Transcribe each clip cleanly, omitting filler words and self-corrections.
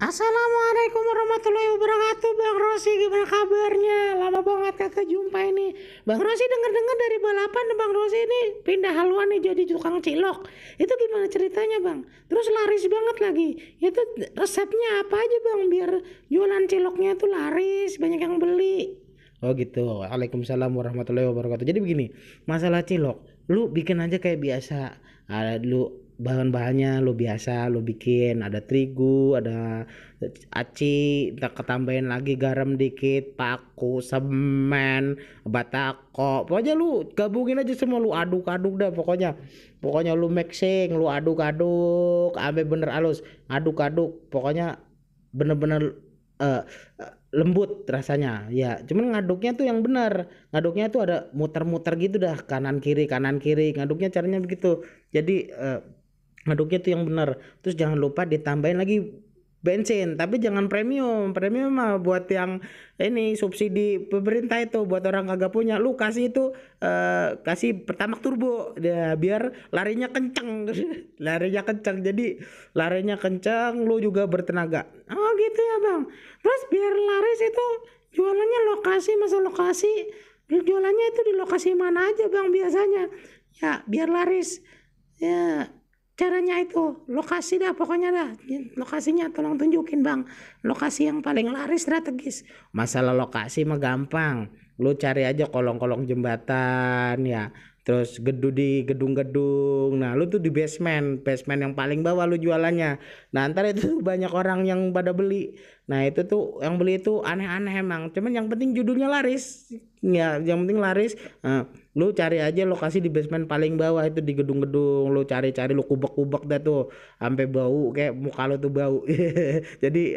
Assalamualaikum warahmatullahi wabarakatuh. Bang Rosi, gimana kabarnya? Lama banget kagak jumpa ini. Bang Rosi, dengar-dengar dari balapan Bang Rosi ini pindah haluan nih jadi tukang cilok. Itu gimana ceritanya Bang? Terus laris banget lagi. Itu resepnya apa aja Bang biar jualan ciloknya itu laris, banyak yang beli? Oh gitu. Waalaikumsalam warahmatullahi wabarakatuh. Jadi begini, masalah cilok, lu bikin aja kayak biasa. Ada lu bahan-bahannya lu biasa lu bikin, ada terigu, ada aci, ntar ketambahin lagi garam dikit, paku, semen, batako. Pokoknya lu gabungin aja semua, lu aduk-aduk dah pokoknya. Pokoknya lu mixing, lu aduk-aduk sampai bener halus. Aduk-aduk, pokoknya bener-bener eh, lembut rasanya ya, cuman ngaduknya tuh yang benar, ngaduknya tuh ada muter-muter gitu dah, kanan kiri ngaduknya caranya begitu. Jadi ngaduknya tuh yang benar. Terus jangan lupa ditambahin lagi bensin, tapi jangan premium. Premium mah buat yang ini subsidi pemerintah, itu buat orang kagak punya. Lu kasih itu kasih Pertamax turbo ya, biar larinya kenceng. Larinya kenceng, jadi larinya kenceng, lu juga bertenaga. Oh gitu ya Bang. Terus biar laris itu jualannya lokasi, masa lokasi jualannya itu di lokasi mana aja Bang biasanya, ya biar laris ya. Caranya itu lokasi dah, pokoknya dah lokasinya tolong tunjukin Bang, lokasi yang paling laris strategis. Masalah lokasi mah gampang, lu cari aja kolong-kolong jembatan ya, terus di gedung-gedung. Nah lu tuh di basement, basement yang paling bawah lu jualannya. Nah ntar itu banyak orang yang pada beli. Nah itu tuh yang beli itu aneh-aneh emang, cuman yang penting judulnya laris ya, yang penting laris. Nah, lu cari aja lokasi di basement paling bawah itu, di gedung-gedung. Lu cari-cari, lu kubek-kubek dah tuh sampai bau kayak muka lu tuh bau. Jadi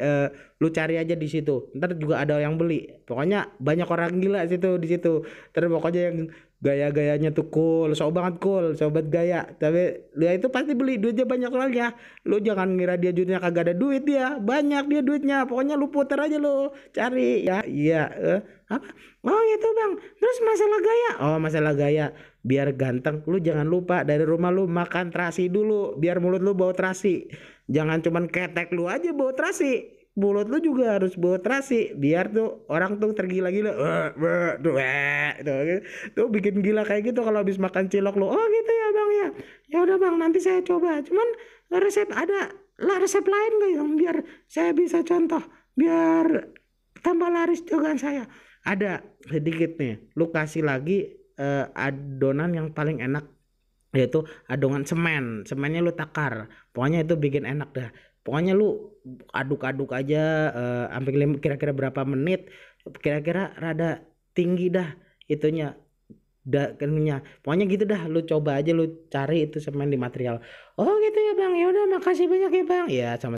lu cari aja di situ, ntar juga ada yang beli. Pokoknya banyak orang gila situ di situ. Terus pokoknya yang gaya-gayanya tuh cool, sok banget cool, sobat gaya. Tapi dia itu pasti beli, duitnya banyak soalnya. Lu jangan ngira dia duitnya kagak ada duit, dia banyak dia duitnya. Pokoknya lu putar aja, lu cari ya. Iya, apa? Oh gitu Bang. Terus masalah gaya. Oh masalah gaya. Biar ganteng, lu jangan lupa dari rumah lu makan terasi dulu, biar mulut lu bau terasi. Jangan cuman ketek lu aja bau terasi. Mulut lu juga harus bau terasi, biar tuh orang tuh tergila-gila. Tuh bikin gila kayak gitu kalau habis makan cilok lu. Oh gitu ya Bang ya. Ya udah Bang, nanti saya coba. Cuman resep ada lah, resep lain nggak yang biar saya bisa contoh, biar tambah laris dagangan saya. Ada sedikit nih, lu kasih lagi adonan yang paling enak, yaitu adonan semen. Semennya lu takar, pokoknya itu bikin enak dah. Pokoknya lu aduk-aduk aja sampai kira-kira berapa menit, kira-kira rada tinggi dah itunya, kenyanya. Pokoknya gitu dah, lu coba aja, lu cari itu semen di material. Oh gitu ya Bang, ya udah makasih banyak ya Bang. Ya sama.